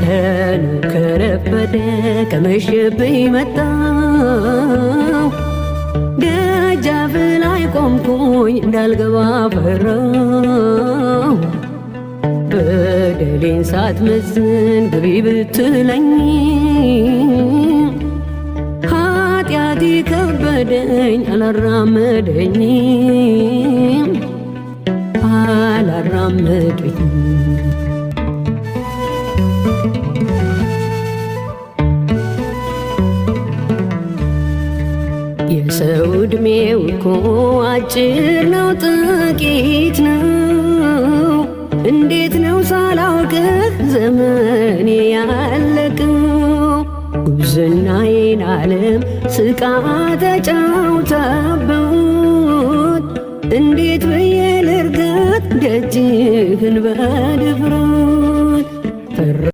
ቀኑ ከረፈደ ከመሸብኝ መጣሁ፣ ደጃፍ ላይ ቆምኩኝ እንዳልገባ ፈራሁ። በደሌን ሳትመዝን ግቢ ብትለኝ ኃጢአቴ ከበደኝ አላራመደኝ አላራመደኝ። የሰው ዕድሜው እኮ አጭር ነው ጥቂት ነው። እንዴት ነው ሳላውቅህ ዘመኔ ያለቀው? ጉብዝናዬን ዓለም ስቃ ተጫውታበት፣ እንዴት ብዬ ልርገጥ ደጅህን በድፍረት?